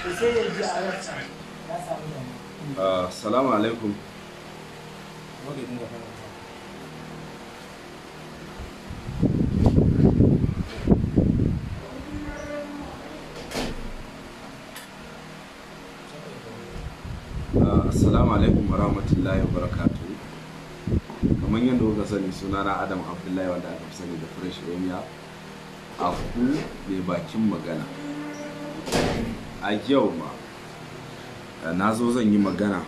To sai ya ji a ransa ya samu damuwa. Assalamu alaikum. Assalamu alaikum wa rahmatullahi wa barakatuhu. Kamar yadda kuka sani, sunana Adam Abdullahi, wanda aka fi sani da Fresh Emia Aku mai bakin magana. A yau ma na zo zan yi magana.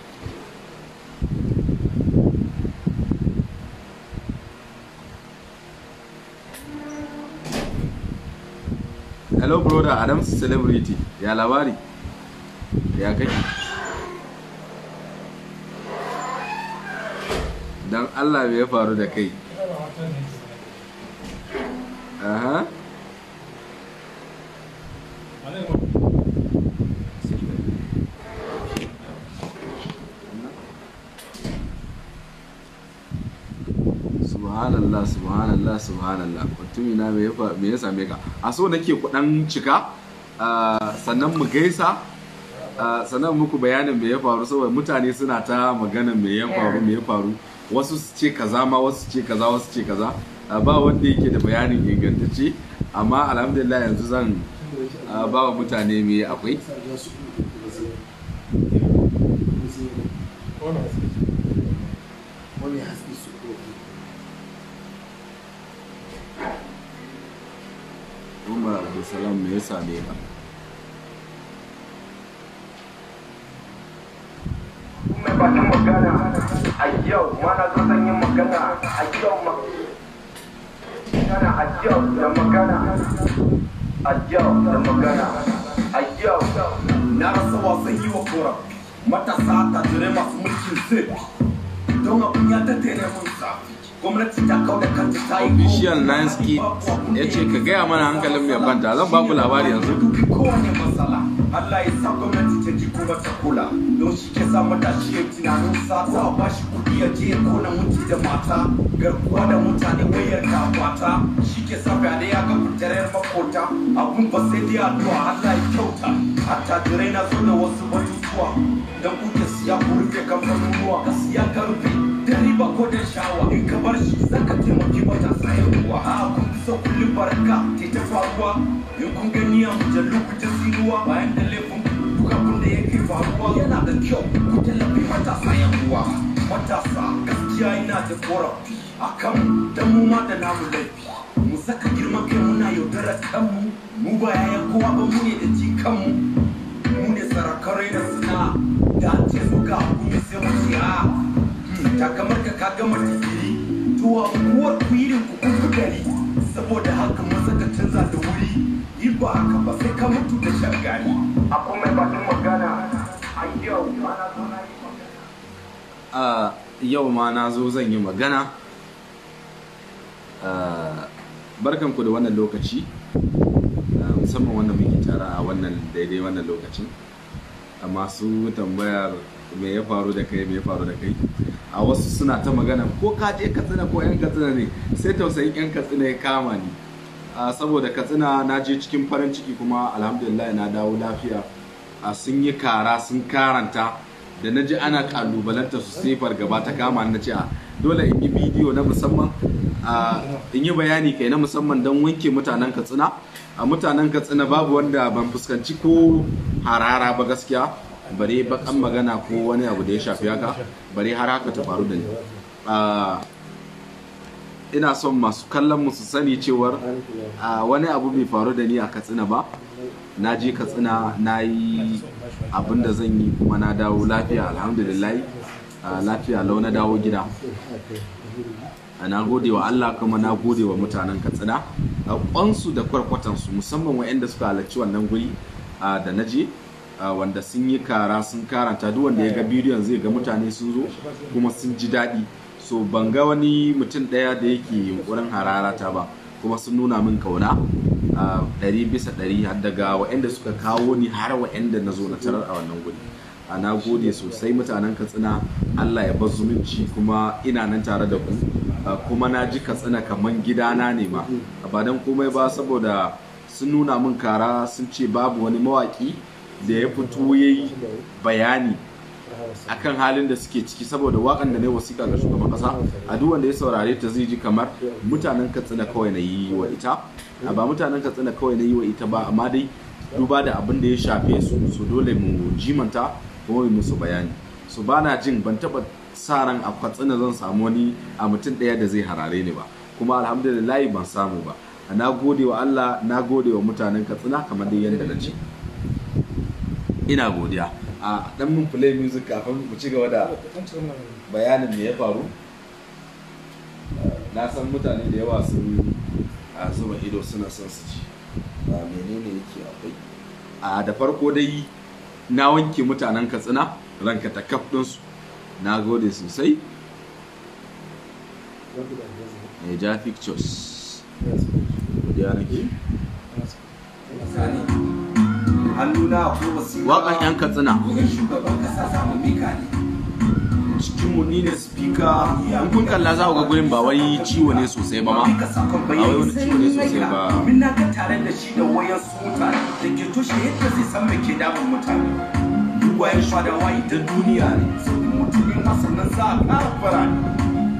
Hello brother Adams Celebrity, ya labari? Ya kake? Dan Allah, me ya faru da kai? Aha. Subhanallah, subhanallah, subhanallah. Mutumina, me ya same ka? A so nake ku dan cika, sannan mu gaisa, sannan muku bayanin me ya faru, saboda mutane suna ta magana me ya faru, me ya faru. Wasu su ce kaza ma, wasu su ce kaza, wasu su ce kaza. Ba wanda yake da bayanin ingantacce, amma alhamdulillah yanzu zan ba wa mutane me akwai. Wani haske su ɗauki. Umar Abdulsalam, me ya same ka? Mai bakin magana, a yau ma na zo zan yi magana. A yau ma magana, a yau da magana, a yau da magana, a yau. Na rasa wasan yi wa korafi, matasa tajirai, masu mulkin zai don abin ya tattare mun zafi. Gwamnati ta kau da kanta, ta yi Official Nanski ya ce ka gaya mana hankalin mai kwanta. Zan ba ku labari yanzu. Dubi kowane matsala. Allah ya sa gwamnati ta ji kuma ta kula, don shi ke sa matashi ya tunanin sata, a ba shi kuɗi ya je ya kona miji da mata, garkuwa da mutane, wayar kwata, shi ke sa fyaɗe ya ga fitarar makota. Abun ba sai dai addu'a, Allah ya kyauta. Attajirai, na zo da wasu batutuwa don kuke siya ku rufe kamfanonuwa. Ka siya ka rufe da riba ko da shawa, in ka bar shi zaka taimaki matasa yan uwa. A kun fi so kullum baraka ke ta faruwa. In kun gani a mujallu ku ta sinuwa bayan da laifin duk abin da yake faruwa. Yana da kyau ku tallafi matasa yan uwa. Matasa, gaskiya ina da korafi akan dan mu ma da namu laifi. Mu saka girman kai muna yaudarar kanmu. Mu ba yayan kowa ba, mu ne da jikanmu, mu ne sarakarai da suna da an ce su ga abu ne sai mu ce a takamar ka ka gama digiri. To a unguwar ku irin ku kun fi gari. Saboda haka maza ka canza da wuri, in ba haka ba sai ka mutu da shagari. Akwai mai bakin magana, a yau ma na zo na yi magana. Yau ma na zo zan yi magana. Barkanku da wannan lokaci, musamman wanda muke tara a wannan daidai wannan lokacin. Masu tambayar me ya faru da kai, me ya faru da kai, a wasu suna ta magana ko ka je Katsina ko yan Katsina ne. Sai tausayin yan Katsina ya kama ni, saboda Katsina na je cikin farin ciki kuma alhamdulillah na dawo lafiya. Sun yi kara, sun karanta. Da na ji ana kalubalanta su, sai fargaba ta kama ni, na ce a dole in yi bidiyo na musamman, in yi bayani kai na musamman don wanke mutanen Katsina. A mutanen Katsina babu wanda ban fuskanci ko harara ba gaskiya, bare bakan magana ko wani abu da ya shafi haka, bare har haka ta faru da ni. Ina son masu kallon mu su sani cewar wani abu bai faru da ni a Katsina ba. Na je Katsina, na yi abin da zan yi kuma na dawo lafiya, alhamdulillah. Lafiya lau na dawo gida. Na gode wa Allah kuma na gode wa mutanen Katsina, kwansu da kwarkwatansu, musamman waɗanda suka halarci wannan guri da na je, wanda sun yi kara, sun karanta. Duk wanda ya ga bidiyon zai ga mutane sun zo kuma sun ji daɗi. So ban ga wani mutum ɗaya da yake yunkurin hararata ba, kuma sun nuna min kauna 100%, har daga waɗanda suka kawo ni har waɗanda na zo na tarar a wannan guri. Na gode sosai mutanen Katsina, Allah ya bar zumunci, kuma ina nan tare da ku. Kuma na ji Katsina kaman gidana ne ma, ba don komai ba saboda sun nuna min kara, sun ce babu wani mawaki da ya fito ya yi bayani akan halin da suke ciki, saboda wakan da na yi wasiƙa ga shugaban ƙasa, a duk wanda ya saurare ta zai ji kamar mutanen Katsina kawai na yi wa ita. Ba mutanen Katsina kawai na yi wa ita ba, amma dai duba da abin da ya shafe su, su dole mu jimanta kuma mu musu bayani. Su ba na jin ban taɓa sa ran a Katsina zan samu wani a mutum ɗaya da zai harare ni ba, kuma alhamdulillah ban samu ba. Na gode wa Allah, na gode wa mutanen Katsina kamar dai yadda na ce. Ina godiya. A dan mun play music kafin mu ci gaba da bayanin me ya faru. Na san mutane da yawa sun zuba ido suna son su ci menene yake akwai. A da farko dai na wanke mutanen Katsina ranka ta kaf ɗinsu. Na gode sosai. Naija Pictures. Godiya nake. Waƙan 'yan Katsina. Cikinmu ni ne speaker. In kun kalla za ku ga gurin ba wai ciwo ne sosai ba ma. Ba wai wani ciwo ne sosai ba. Domin na ga tare da shi da wayan su mutane da ke toshe yadda zai san me ke damun mutane. Mugayen fadawa idan duniya ne, sai kun mutu ne ma sannan za a ƙara fara ne.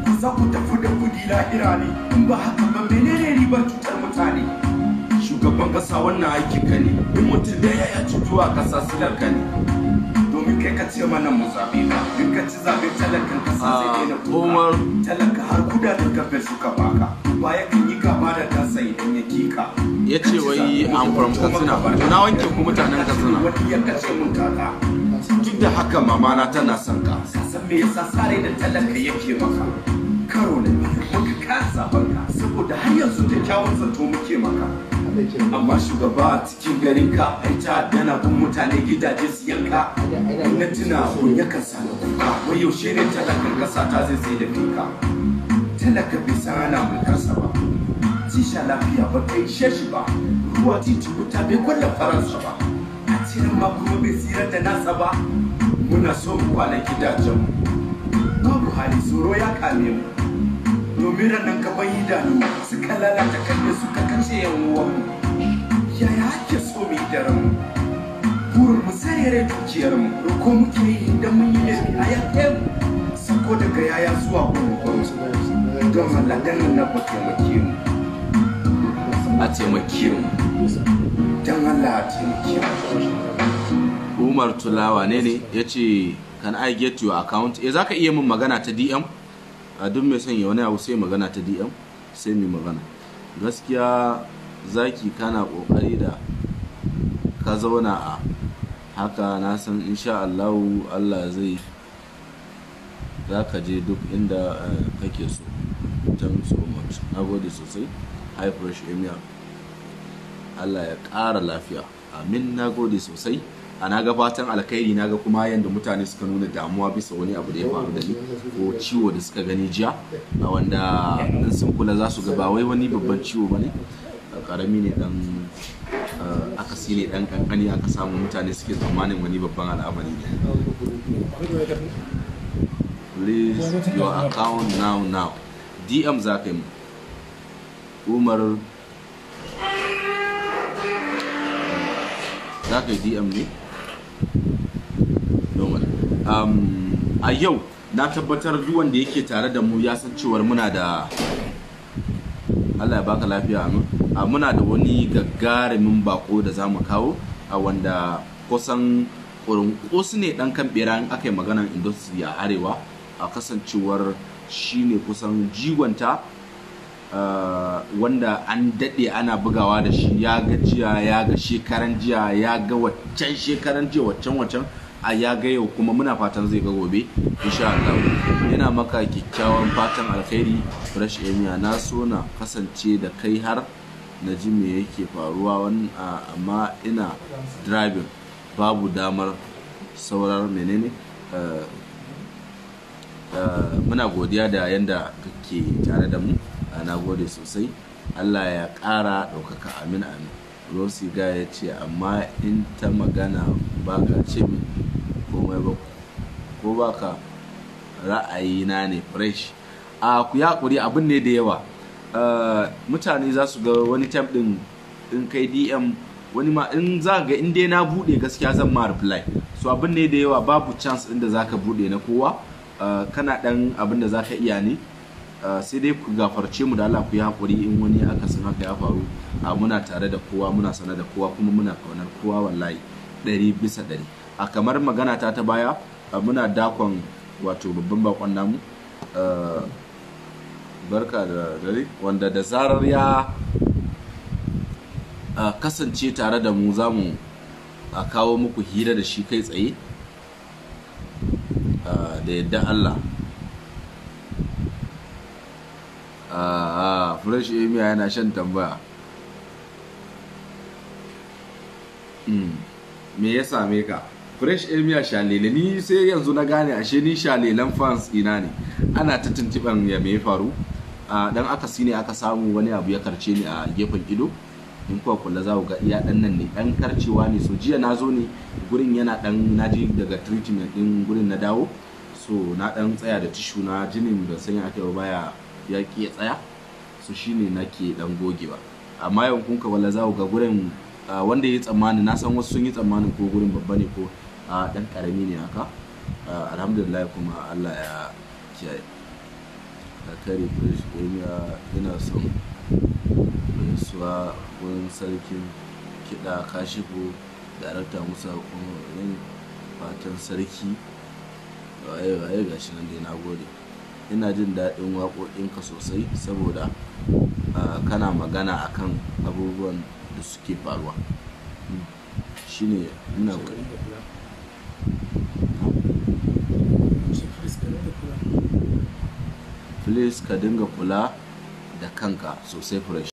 Ku za ku tafi da kudi lahira ne, in ba haka ba menene ribar cutar mutane? Shugaban ƙasa wannan aikin ka ne, in mutum ɗaya ya cutu a ƙasa silar ka ne. Domin kai ka ce mana mu zaɓe ka, in ka ci zaɓe talakan ƙasa zai daina kuka. Talaka har kudaden kafin suka baka, baya kan yi gaba da kansa idan ya kika. Ya ce wai I'm from Katsina. Na wanke ku mutanen Katsina. Wani ya kace mun kaka. Duk da haka mama na tana son ka. Ka san me yasa sare da talaka yake maka? Karo na biyu muka kasa banka saboda har yanzu kyakkyawan zato muke maka. Amma shugaba a cikin garin ka ai ta dana bin mutane gidaje su yanka. Na tuna abun yakan sa na kuka. Wai yaushe ne talakan kasa ta zai sai da fika. Talaka bai san ana mulkarsa ba. Tisha lafiya ba ta ishe shi ba. Ruwa titi wuta bai kwalla faransa ba. A cikin ma kuma bai tsira da nasa ba. Muna so mu kwana gidajenmu. Babu hali tsoro ya kame mu. Domin ranar gaban idanu suka lalata kalle suka kace yan uwanmu. Yaya ake so mu yi da ranmu? Burin mu sarere dukiyarmu. Roko muke yi idan mun yi laifi a yaƙe mu. Sako daga yaya zuwa gurin. Don Allah dan annabi taimake mu. A taimake mu. Don Allah a taimake mu. Umar Tulawa ne ya ce can I get your account? Eh, zaka iya min magana ta DM. A duk mai son ya wani abu sai magana ta DM, sai mai magana. Gaskiya zaki kana kokari da ka zauna a haka, na san insha Allah Allah zai zaka je duk inda kake so. Thanks so much. Na gode sosai. High Fresh Emir. Allah ya ƙara lafiya. Amin. Na gode sosai. A na ga fatan alkhairi, na ga kuma yadda mutane suka nuna damuwa bisa wani abu da ya faru da ni ko ciwo da suka gani jiya, a wanda in sun kula za su ga ba wai wani babban ciwo ba ne, karami ne dan akasi ne dan kankani aka samu, mutane suke tsammanin wani babban al'amari ne. Please your account now now. DM za ka yi mu. Umar za ka yi DM ne? Normal. A yau na tabbatar duk wanda yake tare da mu ya san cewar muna da Allah ya baka lafiya, amin. Muna da wani gagarumin bako da za mu kawo, a wanda kusan ƙurunƙus ne ɗan kan ɓera in aka yi maganar industry a arewa, a kasancewar shi ne kusan jigonta, wanda an daɗe ana bugawa da shi, ya ga jiya, ya ga shekaran jiya, ya ga waccan shekaran jiya, waccan waccan, a ya ga yau, kuma muna fatan zai ga gobe insha Allah. Yana maka kyakkyawan fatan alkhairi Fresh Emir. Na so na kasance da kai har na ji me yake faruwa, amma ina driving, babu damar saurar menene. Muna godiya da yanda kake tare da mu. Na gode sosai. Allah ya ƙara ɗaukaka, amin amin. Rosi ga ya ce amma in ta magana ba ka ce min komai ba ko ba ka ra'ayina ne fresh. A ku ya haƙuri, abin ne da yawa. Mutane za su ga wani time ɗin in kai DM Wani ma in za ga in dai na bude gaskiya zan ma reply. So abin ne da yawa, babu chance inda zaka bude na kowa. Kana dan abin da zaka iya ne. Sai dai ku gafarce mu da Allah, ku yi hakuri in wani akasin haka ya faru. Muna tare da kowa, muna sanar da kowa, kuma muna kaunar kowa wallahi 100%. A kamar magana ta baya, muna dakon wato babban bakon namu, barka da dare, wanda da zarar ya kasance tare da mu za mu kawo muku hira da shi kai tsaye, da yadda Allah. Fresh Emia yana shan tambaya. Me ya same ka? Fresh Emia shalele ni sai yanzu na gane ashe ni shalelan fans ina ne. Ana ta tuntuban ya me ya faru. Dan akasi ne aka samu, wani abu ya karce ni a gefen ido. In kuwa kula za ku ga iya dan nan ne dan karcewa ne. So jiya na zo ne gurin yana dan, naji daga treatment din gurin na dawo. So na dan tsaya da tissue na, jinin ban san ya aka baya ya ki ya tsaya. So shine nake dan gogewa. Amma yau kun ka wala za ku ga gurin, wanda ya yi tsammani, na san wasu sun yi tsammanin ko gurin babba ne ko dan karami ne haka. Alhamdulillah kuma Allah ya kiyaye. Kare Fresh Emia, ina son gaisuwa wurin sarkin kiɗa Kashifu, darakta Musa, kuma yin fatan sarki waye waye gashi nan dai, nagode. Ina jin daɗin waƙoƙinka sosai saboda kana magana akan abubuwan da suke faruwa. Shine muna kula. Please ka dinga kula da kanka sosai Fresh.